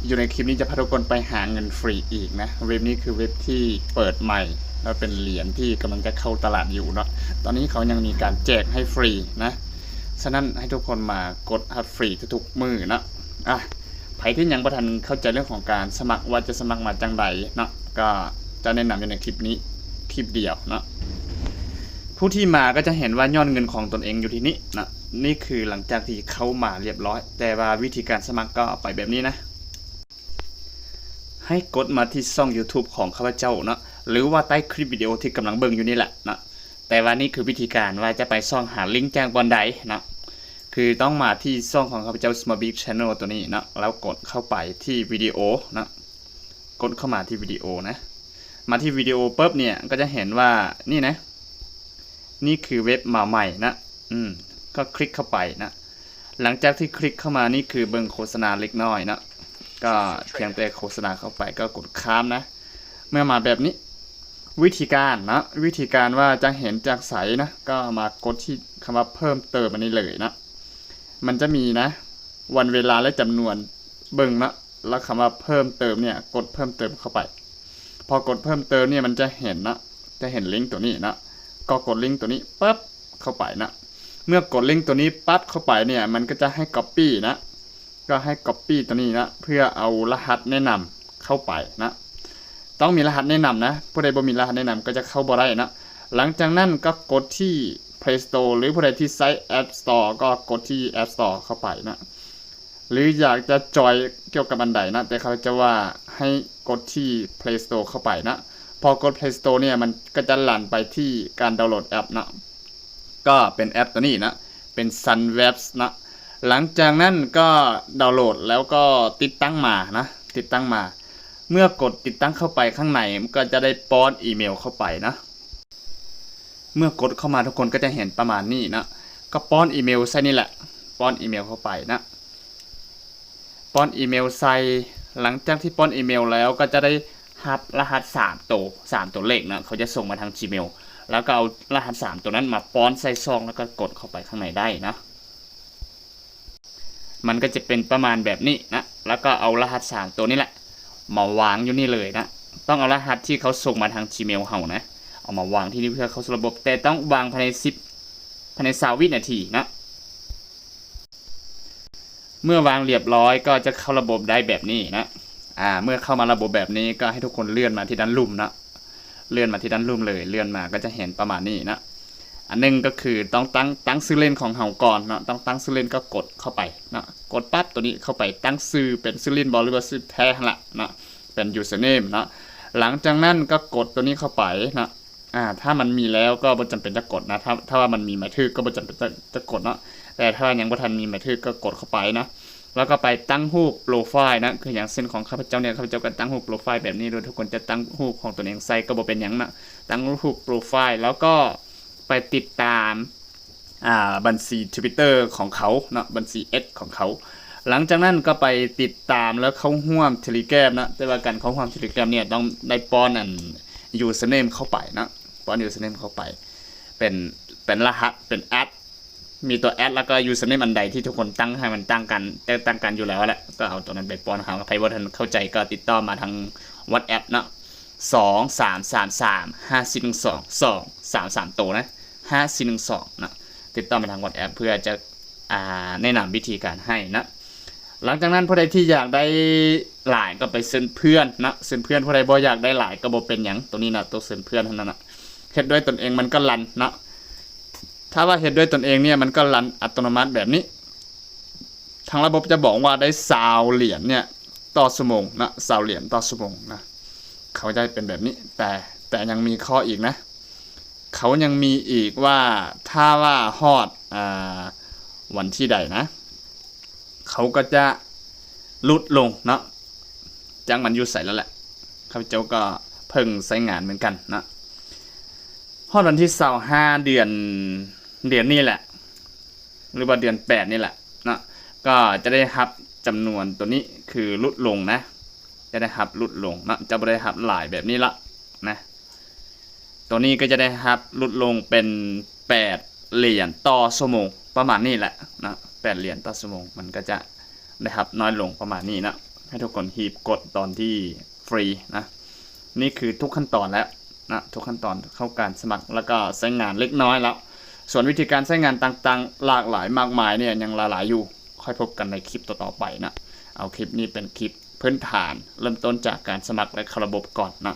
ຢູ່ໃນຄລິບນີ້ຈະພາທຸກຄົນໄປຫາເງິນຟຣີອີກນະ. ເວັບນີ້ຄືເວັບທີ່ເປີດໃໝ່ ແລະເປັນຫຼຽນທີ່ກຳລັງຈະເຂົ້າຕະຫຼາດຢູ່ເນາະ. ຕອນນີ້ເຂົາຍັງມີການແຈກໃຫ້ຟຣີນະ, ສະນັ້ນໃຫ້ທຸກຄົນມາກົດຮັບຟຣີທຸກໆມື້ເນາະ. ອ່ະ ໃຜທີ່ຍັງບໍ່ທັນເຂົ້າໃຈເລື່ອງຂອງການສະໝັກ ວ່າຈະສະໝັກມາຈັ່ງໃດເນາະ, ກໍຈະແນະນຳຢູ່ໃນຄລິບນີ້ຄລິບດຽວເນາະ. ຜູ້ທີ່ມາກໍຈະເຫັນວ່າຍອດເງິນຂອງຕົນເອງຢູ່ທີ່ນີ້ເນາະ. ນີ້ຄືຫຼັງຈາກທີ່ເຂົ້າມາລຽບຮ້ອຍ, ແຕ່ວ່າວິທີການສະໝັກກໍໄປແບບນີ້ນະ. ໃຫ້ກົດມາທີ່ຊ່ອງຢູທູບຂອງຂ້າພະເຈົ້າເນາະ ຫຼືວ່າໃຕ້ຄລິບວິດີໂອທີ່ກຳລັງເບິ່ງຢູ່ນີ້ແຫຼະເນາະ. ແຕ່ວ່ານີ້ຄືວິທີການວ່າຈະໄປຊອກຫາລິງຈາກບ່ອນໃດເນາະ. ຄືຕ້ອງມາທີ່ຊ່ອງຂອງຂ້າພະເຈົ້າ Small Big Channel ຕົວນີ້ເນາະ, ແລ້ວກົດເຂົ້າໄປທີ່ວິດີໂອເນາະ, ກົດເຂົ້າມາທີ່ວິດີໂອນະ. ມາທີ່ວິດີໂອປຶບເນຍ ກໍຈະເຫັນວ່ານີ້ນະ, ນີ້ຄືເວັບມາໃໝ່ນະ. ອືມ ກໍຄລິກເຂົ້າໄປນະ. ຫຼັງຈາກທີ່ຄລິກເຂົ້າມາ ນີ້ຄືເບິ່ງໂຄສະນາເລັກນ້ອຍເນາະ, ກໍພຽງແຕ່ໂຄສະນາເຂົ້າໄປກໍກົດຂ້າມນະ. ເມື່ອມາແບບນີ້ ວິທີການເນາະ, ວິທີການວ່າຈະເຫັນຈາກໃສນະ, ກໍມາກົດທີ່ຄຳວ່າເພີ່ມເຕີມອັນນີ້ເລີຍເນາະ. ມັນຈະມີນະ ວັນເວລາ ແລະ ຈຳນວນເບິ່ງເນາະ, ແລ້ວຄຳວ່າເພີ່ມເຕີມເນຍ ກົດເພີ່ມເຕີມເຂົ້າໄປ. ພໍກົດເພີ່ມເຕີມເນຍ ມັນຈະເຫັນເນາະ, ຈະເຫັນລິງໂຕນີ້ເນາະ, ກໍກົດລິງໂຕນີ້ປັບເຂົ້າໄປເນາະ. ເມື່ອກົດລິງໂຕນີ້ປັບເຂົ້າໄປເນຍ ມັນກໍຈະໃຫ້ກັອບປີ້ເນາະ, ກໍໃຫ້ກັອບປີ້ໂຕນີ້ເນາະ ເພື່ອເອົາລະຫັດແນະນຳເຂົ້າໄປເນາະ. ຕ້ອງມີລະຫັດແນະນຳນະ, ຜູ້ໃດບໍ່ມີລະຫັດແນະນຳກໍຈະເຂົ້າບໍ່ໄດ້ເນາະ. ຫຼັງຈາກນັ້ນກໍກົດທີ່ Play Store ຫຼືຜູ້ໃດທີ່ໃຊ້ App Store ກໍກົດທີ່ App Store ເຂົ້າໄປເນາະ. ຫຼືຢາກຈະຈອຍກ່ຽວກັບອັນໃດເນາະ, ແຕ່ເຂົາຈະວ່າໃຫ້ກົດທີ່ Play Store ເຂົ້າໄປເນາະ. ພໍກົດ Play Store ເນຍ ມັນກໍຈະລັນໄປທີ່ການດາວໂຫຼດແອັບເນາະ, ກໍເປັນແອັບໂຕນີ້ເນາະ, ເປັນ Sunweb ເນາະ. ຫຼັງຈາກນັ້ນກໍດາວໂຫຼດ ແລ້ວກໍຕິດຕັ້ງມາເນາະ, ຕິດຕັ້ງມາ. ເມື່ອກົດຕິດຕັ້ງເຂົ້າໄປຂ້າງໃນ ມັນກໍຈະໄດ້ປ້ອນອີເມວເຂົ້າໄປເນາະ. ເມື່ອກົດເຂົ້າມາ ທຸກຄົນກໍຈະເຫັນປະມານນີ້ເນາະ, ກໍປ້ອນອີເມວໃສ່ນີ້ແຫຼະ, ປ້ອນອີເມວເຂົ້າໄປເນາະ. ປ້ອນອີເມວໃສ່, ຫຼັງຈາກທີ່ປ້ອນອີເມວແລ້ວ ກໍຈະໄດ້ຮັບລະຫັດສາມໂຕ, ສາມໂຕເລກເນາະ, ເຂົາຈະສົ່ງມາທາງ Gmail ແລ້ວກໍເອົາລະຫັດສາມໂຕນັ້ນມາປ້ອນໃສ່ຊ່ອງ ແລ້ວກໍກົດເຂົ້າໄປຂ້າງໃນໄດ້ເນາະ. ມັນກໍຈະເປັນປະມານແບບນີ້ນະ, ແລ້ວກໍເອົາລະຫັດສາມໂຕນີ້ແຫຼະມາວາງຢູ່ນີ້ເລີຍນະ. ຕ້ອງເອົາລະຫັດທີ່ເຂົາສົ່ງມາທາງ Gmail ເຮົານະ, ເອົາມາວາງທີ່ນີ້ເພື່ອເຂົ້າສູ່ລະບົບ, ແຕ່ຕ້ອງວາງພາຍໃນສິບ ພາຍໃນຊາວວິນາທີນະ. ເມື່ອວາງລຽບຮ້ອຍກໍຈະເຂົ້າລະບົບໄດ້ແບບນີ້ນະ. ອາ ເມື່ອເຂົ້າມາລະບົບແບບນີ້ ກໍໃຫ້ທຸກຄົນເລື່ອນມາທີ່ດ້ານລຸ່ມເນາະ, ເລື່ອນມາທີ່ດ້ານລຸ່ມເລີຍ, ເລື່ອນມາກໍຈະເຫັນປະມານນີ້ເນາະ. ອັນໜຶ່ງກໍຄືຕ້ອງຕັ້ງ, ຕັ້ງຊື່ຫຼິ້ນຂອງເຮົາກ່ອນເນາະ, ຕ້ອງຕັ້ງຊື່ຫຼິ້ນ ກໍກົດເຂົ້າໄປເນາະ, ກົດປັບໂຕນີ້ເຂົ້າໄປ, ຕັ້ງຊື່ເປັນຊື່ຫຼິ້ນບໍ່ ຫຼືວ່າຊື່ແທ້ຫັ້ນລະເນາະ, ເປັນ username ເນາະ. ຫຼັງຈາກນັ້ນກໍກົດໂຕນີ້ເຂົ້າໄປເນາະ. ອາ ຖ້າມັນມີແລ້ວກໍບໍ່ຈຳເປັນຈະກົດນະ, ຖ້າ ຖ້າວ່າມັນມີໝາຍຖືກກໍບໍ່ຈຳເປັນຈະ ຈະກົດເນາະ, ແຕ່ຖ້າວ່າຍັງບໍ່ທັນມີໝາຍຖືກກໍກົດເຂົ້າໄປເນາະ. ແລ້ວກໍໄປຕັ້ງຮູບໂປຣໄຟລ໌ນະ, ຄືຢ່າງເຊັ່ນຂອງຂ້າພະເຈົ້າເນຍ, ຂ້າພະເຈົ້າກໍຕັ້ງຮູບໂປຣໄຟລ໌ແບບນີ້, ໂດຍທຸກຄົນຈະຕັ້ງຮູບຂອງຕົນເອງໃສ່ກໍບໍ່ເປັນຫຍັງນະ, ຕັ້ງຮູບໂປຣໄຟລ໌ ແລ້ວກໍໄປຕິດຕາມ ອ່າ ບັນຊີ Twitter ຂອງເຂົາເນາະ, ບັນຊີ X ຂອງເຂົາ. ຫຼັງຈາກນັ້ນກໍໄປຕິດຕາມ ແລ້ວເຂົ້າຮ່ວມ Telegram ເນາະ, ແຕ່ວ່າການເຂົ້າຮ່ວມ Telegram ເນຍ ຕ້ອງໄດ້ປ້ອນອັນ username ເຂົ້າໄປເນາະ, ປ້ອນ username ເຂົ້າໄປ ເປັນ ເປັນລະຫັດ ເປັນ at ມີຕົວ at ແລ້ວກໍ username ອັນໃດທີ່ທຸກຄົນຕັ້ງໃຫ້ມັນຕ່າງກັນ, ແຕ່ຕ່າງກັນຢູ່ແລ້ວແຫຼະ, ກໍເອົາຕົວນັ້ນໄປປ້ອນ. ຫາກໃຜບໍ່ທັນເຂົ້າໃຈກໍຕິດຕໍ່ມາທາງ WhatsApp ເນາະ, ສອງສາມສາມສາມຫ້າສີ່ໜຶ່ງສອງ ສອງສາມສາມໂຕນະ, ຫ້າສີ່ໜຶ່ງສອງເນາະ. ຕິດຕໍ່ມາທາງ WhatsApp ເພື່ອຈະ ອ່າ ແນະນຳວິທີການໃຫ້ເນາະ. ຫຼັງຈາກນັ້ນ ຜູ້ໃດທີ່ຢາກໄດ້ຫຼາຍກໍໄປເຊີນເພື່ອນເນາະ, ເຊີນເພື່ອນ. ຜູ້ໃດບໍ່ຢາກໄດ້ຫຼາຍກໍບໍ່ເປັນຫຍັງ, ໂຕນີ້ນະ, ໂຕເຊີນເພື່ອນເທົ່ານັ້ນນະ. ເຮັດດ້ວຍຕົນເອງມັນກໍລັນເນາະ. ຖ້າວ່າເຮັດດ້ວຍຕົນເອງເນຍ ມັນກໍລັນອັດຕະໂນມັດແບບນີ້. ທາງລະບົບຈະບອກວ່າໄດ້ຊາວຫຼຽນເນຍຕໍ່ຊົ່ວໂມງເນາະ, ຊາວຫຼຽນຕໍ່ຊົ່ວໂມງນະ. ເຂົາຈະເປັນແບບນີ້, ແຕ່ ແຕ່ຍັງມີຂໍ້ອີກນະ. ເຂົາຍັງມີອີກວ່າ ຖ້າວ່າຮອດ ອ່າ ວັນທີໃດນະ, ເຂົາກໍຈະຫຼຸດລົງເນາະ. ຈັກມັນຢູ່ໃສແລ້ວແຫຼະ, ຂ້າພະເຈົ້າກໍເພິ່ງໃຊ້ງານເໝືອນກັນເນາະ. ຮອດວັນທີຊາວຫ້າ ເດືອນ ເດືອນນີ້ແຫຼະ ຫຼືວ່າເດືອນແປດນີ້ແຫຼະເນາະ, ກໍຈະໄດ້ຮັບຈຳນວນໂຕນີ້ຄືຫຼຸດລົງນະ, ຈະໄດ້ຮັບຫຼຸດລົງເນາະ, ຈະບໍ່ໄດ້ຮັບຫຼາຍແບບນີ້ລະນະ. ໂຕນີ້ກໍຈະໄດ້ຮັບຫຼຸດລົງເປັນແປດຫຼຽນຕໍ່ຊົ່ວໂມງ ປະມານນີ້ແຫຼະເນາະ, ແປດຫຼຽນຕໍ່ຊົ່ວໂມງ, ມັນກໍຈະໄດ້ຮັບນ້ອຍລົງປະມານນີ້ເນາະ. ໃຫ້ທຸກຄົນຮີບກົດຕອນທີ່ຟຣີນະ. ນີ້ຄືທຸກຂັ້ນຕອນແລ້ວນະ, ທຸກຂັ້ນຕອນເຂົ້າການສະໝັກ ແລ້ວກໍໃຊ້ງານເລັກນ້ອຍແລ້ວ. ສ່ວນວິທີການໃຊ້ງານຕ່າງໆ ຫຼາກຫຼາຍມາກມາຍເນຍ ຍັງຫຼາຍໆຢູ່. ຄ່ອຍພົບກັນໃນຄລິບຕໍ່ໆໄປນະ. ເອົາຄລິບນີ້ເປັນຄລິບພື້ນຖານ ເລີ່ມຕົ້ນຈາກການສະໝັກ ແລະ ເຂົ້າລະບົບກ່ອນນະ.